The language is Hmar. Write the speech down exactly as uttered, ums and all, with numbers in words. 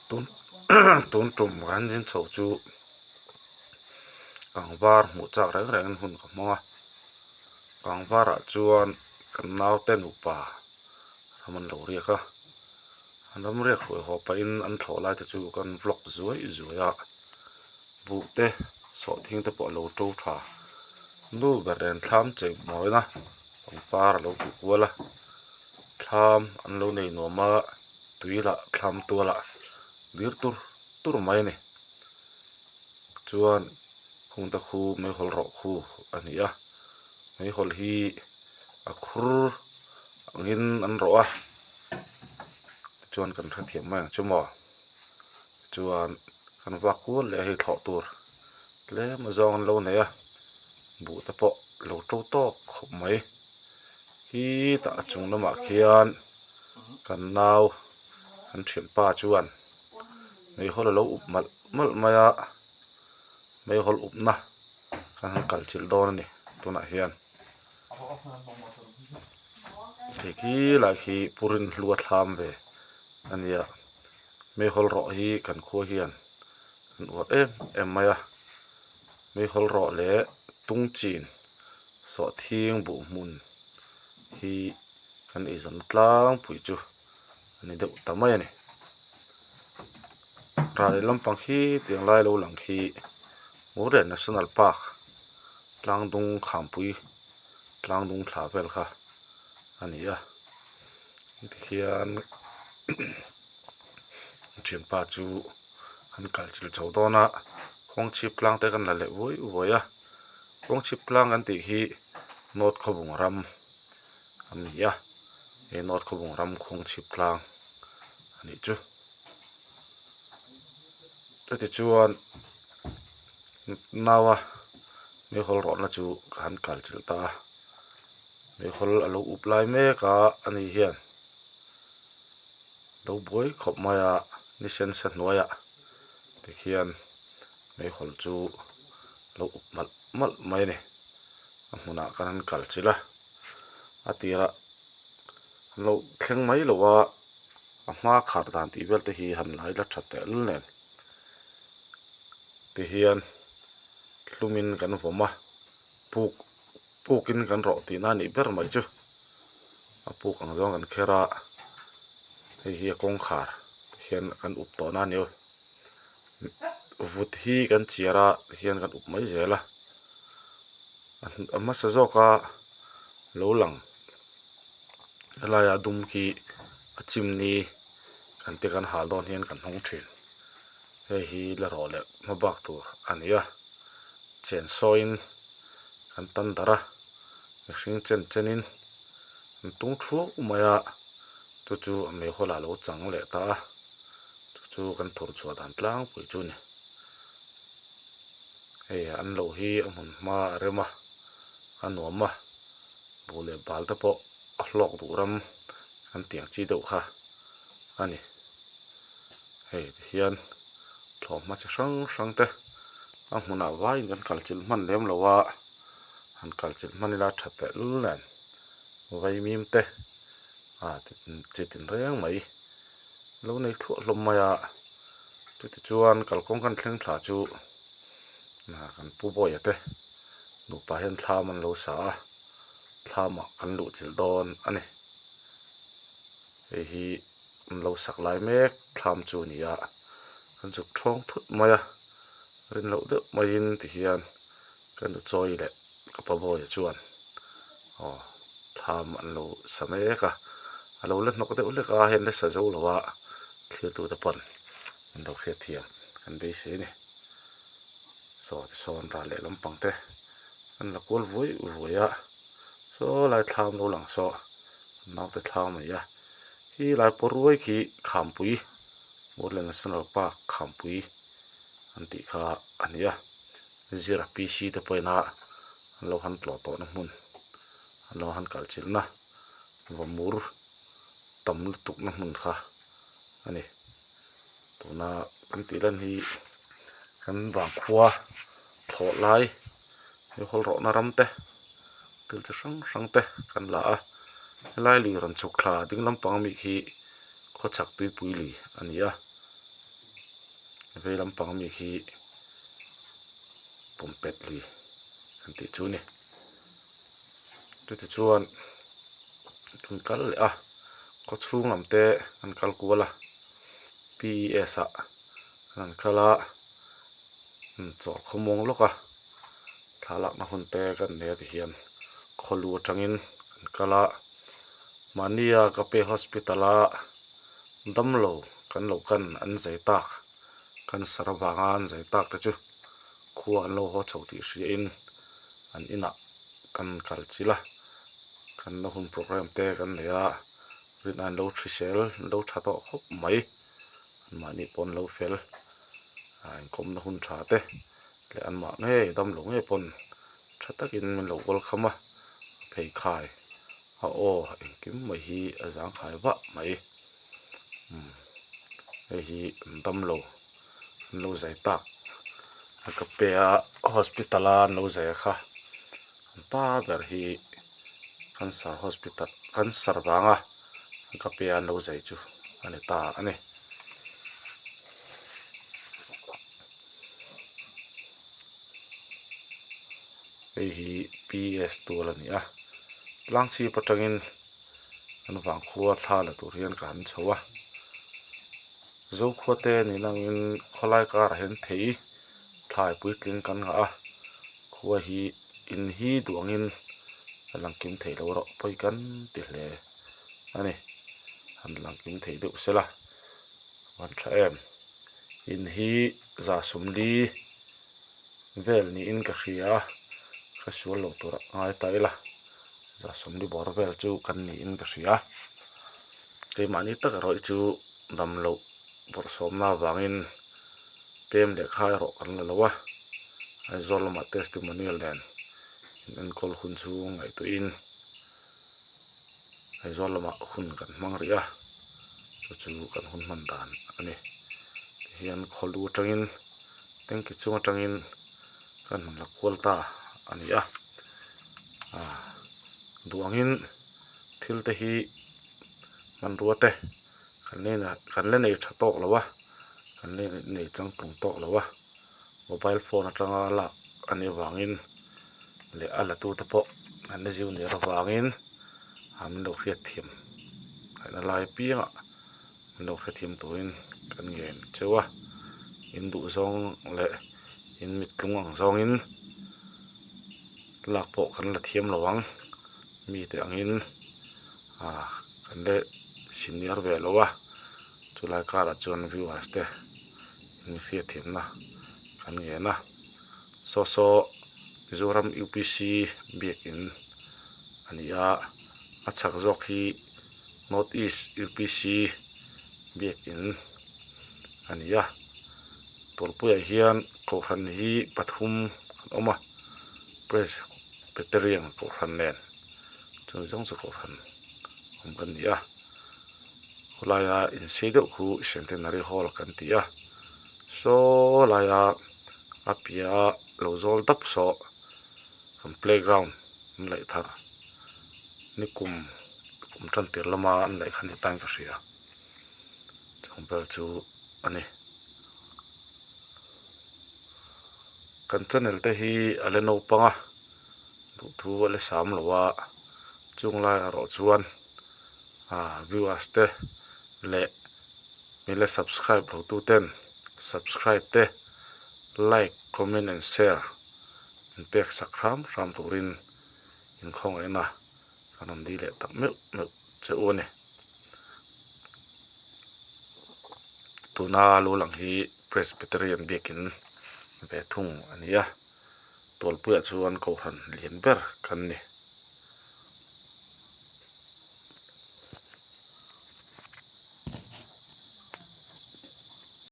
Tun, tun ṭum kan zin chho chu kangvar hmuh chak reng reng hun ka hmang a. Kangvarah chuan kan naute nupa ram an lo riak a. An ram riak hluai haw pahin an thlawh lai te chu kan vlog zuai zuai a. Buh te, sawhthing te pawh a lo ṭo ṭha. Nu ber nen thlam chei mawina pangpar a lo kual a. Thlam an lo nei nuam a, tui lah thlam tualah dir tur tur mai a ni. Chuan Khungta khu Meihawl rawh khu a ni a. Meihawl hi a khur angin an rawh a. Chuan kan hrethiam mai ang chu maw. Chuan kan vak kual leh hi thlawh tur tlem a zawng an lo nei a. Buh te pawh lo ṭo tawk khawp mai. Hi tah a chung lamah khian kan nau, kan ṭhianpa chuan Meihawl a lo up malh malh mai a. Meihawl upna kan han kal chilh dawn a ni tunah hian. Hei khi lai khi purin hlua thlam ve a nia. Meihawl rawh hi kan khua hian kan uar em em mai a. Meihawl rawh leh tungchin sawhthing buh hmun hi kan eizawn tlangpui chu a ni deuh ta mai a ni. Rah leh lampang khi tiang lai lo lang khi Mualren National Park, Tlangdung Khampui, Tlangdung thla vel kha a ni a. Tikhian ṭhianpa chu kan kal chilh chho dawn a, Khuangchhip tlang te kan la leh vuai vuai a. Khuangchhip tlang kan tih hi North Khawbung ram a ni a, he North Khawbung ram Khuangchhip tlang a nih chu. Chutichuan naua Meihawl rawhna chu kan kal chilh ta a. Meihawl a lo up lai mek a, a ni hian lo buai khawp mai a, ni sensa hnuaiah tikhian Meihawl chu lo up malh malh mai a ni. A hmunah kan han kal chilh a, a tirah an lo thleng mai lo a, a hma khar dan tih vel te hi han la ṭha tel nen. Tihian hlumin kan vawm a, puk, pukin kan rawh tihna a nih ber mai chu. A puk ang zawng kan kher a, hei hi a kawngkhar hian kan up tawhna a ni. Vut hi kan chiar a, hian kan up mai zel a. A, a hmasa zawka lo lang, helaia dum khi a chimni kan ti kan hal dawn hian kan hawng ṭhin. Hei hi la rawh leh hmabak tur a ni a. Chen sawiin kan tan darh a, mihring chen chenin an tung thuak mai a, chu chu a Meihawla lo chang leh ta a, chu chu kan thur chhuah dan tlangpui chu ni. Hei, an lo hi a hmun hma a rem a, a nuam a, bu leh bal te pawh a hlawk duh ram kan tih ang chi deuh kha a ni. Hei hian thlawhhma chi hrang hrang te a hmunah vaiin kan kal chilh hman lem lo a, han kal chilh hman ila ṭha tel nen, vaimim te, a, chi tin reng mai lo nei thluah hlawm mai a. Chutichuan kalkawng kan thleng thla chu, a, kan Pu Bawia te nupa hian thlam an lo sa a, thlamah kan luh chilh dawn a ni. Hei hi an lo sak lai mek thlam chu a ni a, kan zuk ṭhawng thut mai a, rin loh deuh maiin tihian kan nu chawi leh ka Pa Bawia chuan, aw, thlam an lo sa mek a, a lo la hnawk deuh hlek a, hian la sa zo lo a, thlirtu te pawn an lo hriatthiam kan beisei a ni. Saw ti sawn rah leh lampang te an la kual vuai vuai a, saw lai thlam lo lang saw, naute thlam a ni a. Hi lai pawh ruai khi Khampui, Mualren National Park Khampui an tih kha a ni a. Zira P C te pawhin a an lo han tlawh tawhna hmun, an lo han kal chilhna, vawmur tam lutukna hmun kha a ni. Tuna kan tih lan hi kan vangkhua thlawh lai, Meihawla rawhna ram te, thil chi hrang hrang te kan la a. Helai lui ran chhuk thla ding lampang a mi khi Khawchhak Tuipui lui a ni a. Vei lampang mi khi Pumpet lui kan ti chu ni. Chuti chuan kan kal leh a, khaw chhung lam te kan kal kual a, P E S-ah kan kal a, hmm, chawl khawmuang lawk a, thlalakna hun te kan nei a ti hian khaw lu aṭangin kan kal a, mahnia Agape Hospital-a damlo kan lo kan an zai tak, cancer avanga an zai tak te chu khuaah an lo haw chho tih hriain an inah kan kal chil a, kan lo hun program te kan nei a, rin an lo hrisel, an lo ṭha tawh khawp mai, anmahni pawn lo fel, a, inkawmna hun ṭha te leh anmah ngei damlo ngei pawn ṭha takin min lo welcome a, pheikhai a aw engkim mai hi a zangkhai vah mai. Hmm. Hei hi damlo an lo zai tak, Agape-a hospital-a an lo zai a kha, an pa ber hi cancer hospital, cancer vanga Agape-a an lo zai chu a ni ta a ni. Hei hi P E S tual a ni a, Tlangchhip aṭangin an vangkhua thla la tur hian ka han chho a, Zokhua te nih angin khawlai kar a hen thei thlai puitling kan ngah a, khua hi in hi duangin a lang kim thei lo rawh pawi kan ti hle a ni, han lang kim thei deuh sela, van ṭha em. In hi za sawmli vel niin ka hria, ka sual lo tura ngai ta ila, za sawmli bawr vel chu kan niin ka hria. Keimahni tak erawh chu damlo bawrhsawmna avangin pem leh khai erawh kan la lo a, Aizawl lamah testimonial nen in enkawl hun chu ngaihtuahin Aizawl lamah hun kan hmang rih a, chu chu kan hun hman dan a ni. Tihian khaw lu aṭangin, tanky chung aṭangin kan han la kual ta a ni a. A, duangin thil te hi hmanrua te kan le, kan le nei ṭha tawk lo a, kan le nei chang tlung tawk lo a, mobile phone aṭanga lak a ni avangin leh a latu te pawh an ni junior avangin, a, min lo hriatthiam, a ngai lai piangah min lo hriatthiam turin kan ngen cheu a, in duh zawng leh in mit tlung ang zawngin lak pawh kan la thiam lo ang, mi te angin, a, kan le senior ve lo a, chulai karah chuan viewers te in hriatthiamna kan ngen a. Saw saw Mizoram U P C biak in a ni a, a chhak zawk hi North East U P C biak in a ni a. Tualpuiah hian kohhran hi pathum kan awm a, Presbyterian kohhran nen, chung zawng chu kohhran awm kan ni a. Khawlaia insei deuh khu Centenary Hall kan ti a, saw laia a piah lo zawl dap saw kan playground an laih thar, nikum kum ṭan tir lama an laih kha ni tain ka hria, chawng ber chu a ni. Kan channel te hi a le naupang a, duhthu a le sam lo a, chung lai erawh chuan, a, viewers te leh mi le subscribe lo tu ten subscribe te, like, comment and share in pek sak hram hram turin in khawngaihna kan rawn dil leh tak meuh meuh che u a ni. Tuna lo lang hi Presbyterian biakin ve thung a ni a, Tualpuiah chuan kohhran lian ber kan ni.